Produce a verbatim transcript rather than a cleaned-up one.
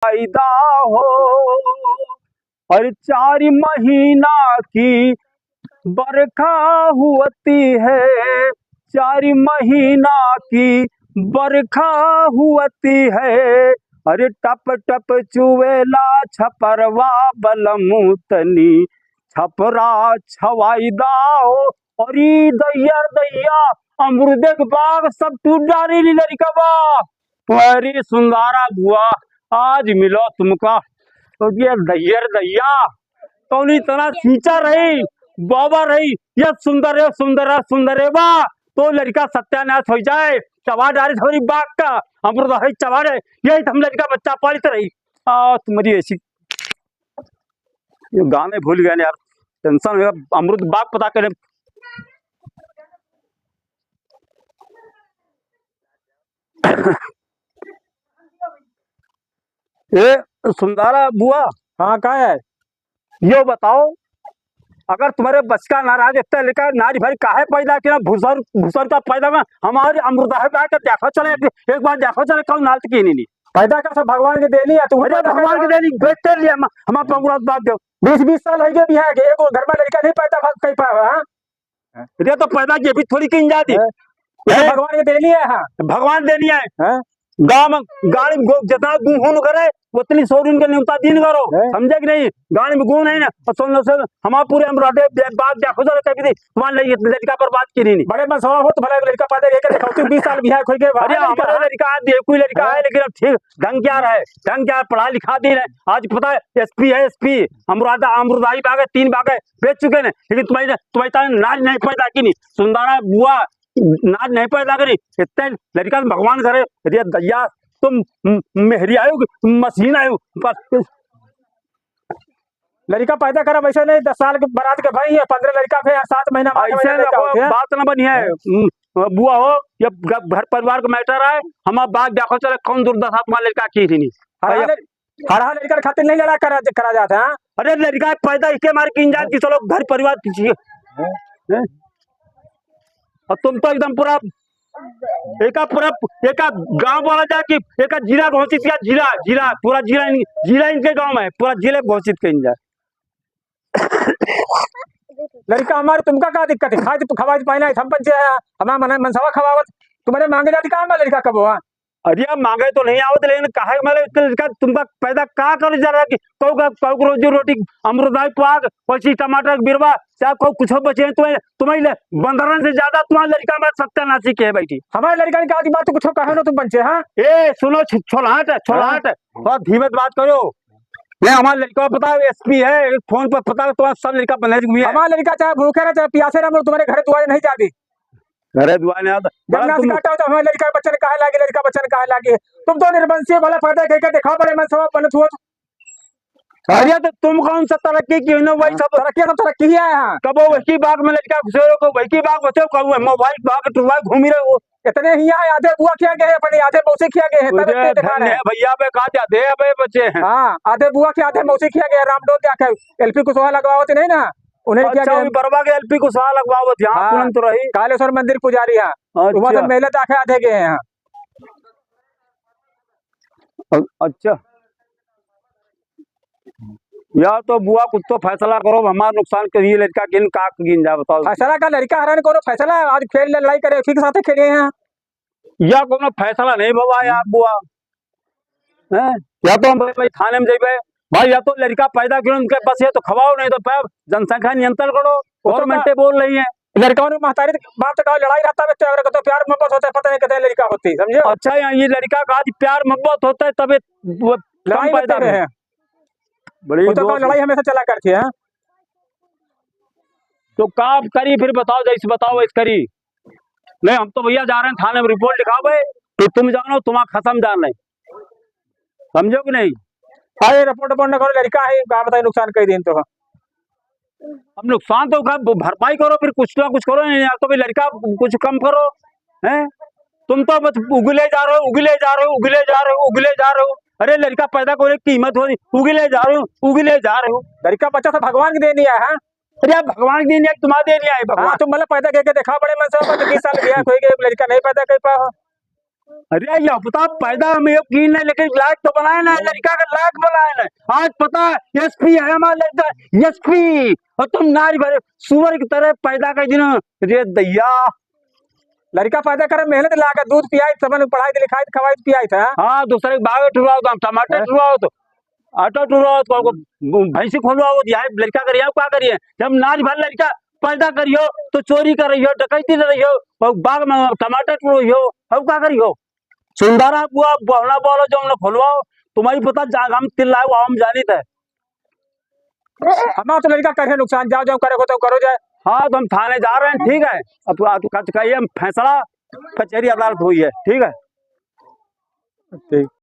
फायदा हो। और चार महीना की बरखा होती है, चार महीना की बरखा होती है। अरे टप टप चुवेला छपरवा बलमू तनी छपरा छवाई दा हो। अरे दैया रे दैया, अमरूदे के बाग सब टूट डारी नी लड़िकवा। अरे सुंदरा बुआ, आज मिलो तुमका। तो ये दैया रे दैया, तौनी तना सींचा रही, बाबा रही, ये सुंदर रे, सुंदर रे, सुंदर रे बा, तो लड़िका सत्यानाश होइ जाए, चबा डारी थोड़ी बाग का, अमरूद है चबा रे, यही तो हम लड़िका बच्चा पालित रही। आ, तुम्हारी ऐसी, ये गाने भूल गए यार, tension में, अमरूद बाग पता करे। ए, सुंदरा बुआ। हाँ, का है? यो बताओ, अगर तुम्हारे बस का ना रहा, इतना लड़िका नारी भरी काहे पैदा किया? भूसर, भूसर का पैदा में हमारे अमरूद है, बैठ के देखो चले, एक, एक बार देखो चले, कौन नाल की नहीं, नहीं। पैदा का सब भगवान के देनी है, तू अरे पैदा भगवान के देनी, बेहतर लिया, हम, हम अमरूद बात दो। बीस, बीस साल होइ गए बियाह के, एगो घर में लड़िका नहीं पैदा भा-, कई पावा, हाँ? अरे तो पैदा के भी थोड़ी कहीं जाती। हैं? ये तो हैं? भगवान के देनी है, हाँ। भगवान देनी है। हैं? गाँव में गाड़ी में गो-, जितना गुहून करे, उतनी सौ दिन के न्योता दिन करो। हैं? समझे कि नहीं? गाड़ी में गुहून है ना, और सुन लो सर, हमारे पूरे हम रहते बे-, बात देखो सर, कभी नहीं, तुम्हारे लिए लड़िका बर्बाद की नहीं, नहीं। बड़े मनसवा हो, तुम्हारा एक लड़िका पैदा करके दिखाओ, तू बीस साल बियाह खोल के अरे बाहर हमारा लड़िका। लड़िका, आज ये कोई लड़िका हाँ। है, लेकिन अब ठीक ढंग क्या रहा है, ढंग क्या पढ़ा लिखा दे रहे। आज पता है, एसपी है, एसपी, अमरुदा-, अमरुदाई बाग है, तीन बाग है, बेच चुके हैं, लेकिन तुम्हारी, तुम्हारी ताईं नाज नहीं पैदा की नहीं, सुंदरा बुआ नाज नहीं पैदा करी, इतने लड़िका भगवान करे, अरे दैया, तुम म-, मेहरी आयो कि मशीन आयो, बस। लड़िका पैदा करा वैसे नहीं, दस साल के बारात के भाई है, पन्द्रह लड़िका भे, सात महीना, आठ ऐसे महीना लड़िका लगो, होते हैं। बात ना बनी है। हैं? हम्म, बुआ हो, ये घ-, घर परिवार का matter है, हमार बात देखो चले, कौन दुर्दशा तुम्हारे लड़िका की थी नहीं। हर भैया। हाल, हर हाल लड़िका खातिर नहीं लड़ा करा, करा जाता है, हाँ? अरे लड़िका पैदा इसके मारे की जान कि चलो घर परिवार पीछे। हैं? और तुम तो एकदम पूरा एका पूरा, एका गाँव वाला जा कि एका जिला घोषित किया, जिला, जिला, पूरा जिला इन-, जिला इनके गाँव में है, पूरा जिले घोषित कहीं जा। लड़िका हमारे तुमका का दिक्कत है? खाए तो खवाए तो पाए ना, हम पंचे हैं, हमारा मन, मनसवा खवावत, तुम्हारे मांगे जाती कहाँ हमारा लड़िका कब हुआ? अरे अब मांगे तो नहीं आवत, लेकिन काहे मारे इतने लड़िका तुमका पैदा का कर जा रहा कि कौ का, कौ को रोजी रोटी, अमरुदाई पाक, कोई चीज टमाटर के बिरवा, चाहे कोई कुछ बचे हैं, तुम्हें, तुम्हें ले, बंदरन से ज्यादा तुम्हारे लड़िका में सत्यानाशी के है बैठी। हमारे लड़िका ने कहा कि बात तो कुछ कहे ना तुम पंचे, हाँ? ए, सुनो, छ-, छोलहाट है, छोलहाट है। हाँ। थोड़ा धीमे से बात करो। नहीं, हमारा लड़िका पता है, एसपी है, फोन पर पता है, तुम्हारा सब लड़िका बने हुए हैं। हमारा लड़िका चाहे भूखे रहे, चाहे प्यासे रहे, हम लोग तुम्हारे घर दुआरे नहीं जाते। घरे दुआरे नहीं आता। जब बड़ा नाच तुम काटा हो तो हमारे लड़िका बच्चन काहे लागे, लड़िका बच्चन काहे लागे? तुम तो निर्बंसी हो, भला पैदा करके दिखाओ, बड़े मनसवा बनत हुआ। अरे तो तुम कौन सा तरक्की की हो ना, वही हाँ, सब तरक्की तो तरक्की ही है, हाँ। कबो वही बाग में लड़िका घुसे रहो, कबो वही बाग बचे हो, कबो मोबाइल बाग टुरवा घूमी रहे हो। इतने ही आए, आधे बुआ खिया गए अपने, आधे मौसी खिया गए हैं, तब उधर इतने दिखा रहे धन्य हैं। भैया पे कहा जाते हैं, अबे बचे हैं। हाँ, आधे बुआ के, आधे मौसी खिया गए, रामडोल जाके एलपी कुशवाहा लगवावत नहीं ना, उन्हें खिया अच्छा, गए। वो बरवा के एलपी कुशवाहा लगवावत, यहाँ हाँ, तुरंत रही। कालेश्वर मंदिर पुजारी है, वहाँ अच्छा। तो मेले जाके आधे गए हैं। अ-, अच्छा। यार तो बुआ कुछ तो फैसला करो, हमारा नुकसान करिए, लड़िका किन का गिन जा बताओ। फैसला का लड़िका हरान करो, फैसला आज खेल लड़ाई करे, उसी के साथ खेले हैं। या कोनो फैसला नहीं बाबा यार बुआ। हैं? या तो हम भाई थाने में जइबे, भाई या तो लड़िका पैदा करो उनके पास, या तो खवाओ, नहीं तो पै-, जनसंख्या नियंत्रण करो, वो तो गवर्नमेंट का बोल रही है। लड़िका उन्हें महतारी बाप तक लड़ाई रहता है, तो अगर तो प्यार मोहब्बत होता है, पता नहीं कितने लड़िका होती, समझे? अच्छा, यहाँ ये लड़िका का आज प्यार मोहब्बत होता है, तबे वो कम लड़ाई पैदा होते हैं। बड़ी वो तो दोस्त लड़ाई हमेशा चला करती है। तो का करी फिर बताओ, जैसे बताओ वैसे करी। नहीं, हम तो भैया जा रहे हैं थाने में रिपोर्ट लिखावे, तो तुम जानो, तुम्हारा खसम जान नहीं, समझो कि नहीं? अरे रिपोर्ट वपोर्ट न करो, लड़िका है, का बताए नुकसान कई दिन तो। अब नुकसान तो का भ-, भरपाई करो, फिर कुछ ना कुछ करो, नहीं यार तो भाई लड़िका कुछ कम करो, हैं? तुम तो बस उगले जा रहे हो, उगले जा रहे हो, उगले जा रहे हो, उगले जा रहे हो। अरे लड़िका पैदा करे कीमत हो, उगले जा रहे हो, उगले जा रहे हो। लड़िका बच्चा तो भगवान के देनी है, हाँ? अरे आप भगवान के देनी है, तुम्हारे देनी है भगवान। हाँ, तुम मतलब पैदा करके दिखाओ बड़े मन से, बीस साल बियाह कोई के लड़िका नहीं पैदा कर पाओ। अरे, ये पता पैदा हम एक की नहीं, लेकिन लायक तो बनाए ना, लड़का का लायक बनाए ना। आज पता है, एसपी है हमारा लड़का, एसपी, और तुम नारी भरे सुअर की तरह पैदा कर दिना। रे दैया, लड़का पैदा करे, मेहनत लागे, दूध पियाई, सबन पढ़ाई, लिखाई, खवाई, पियाई था। हाँ, दूसरे के बाग टुरवाओ तो, टमाटर हैं? टुरवाओ तो, आटा टुरवाओ तो, को भैंसी खोलवाओ तो, यहाँ लड़का करिए, का करिए? जब नारी भर लड़का पैदा करियो, तो चोरी कर रही हो, डकैती कर रही हो, और बाग में टमाटर टुरवाई हो, अब का करियो? सुंदरा बुआ, बहना बोलो, जो हमने खोलवाओ, तुम्हारी पता जाग हम तिल्लाओ, हम जानी थे। हमारा तो लड़का करे नुकसान, जाओ, जाओ, करे को तो करो जाए। हाँ, तो हम थाने जा रहे हैं, ठीक है? अब आप कच कहिए, हम फैसला कचहरी अदालत हुई है, ठीक है? ठीक।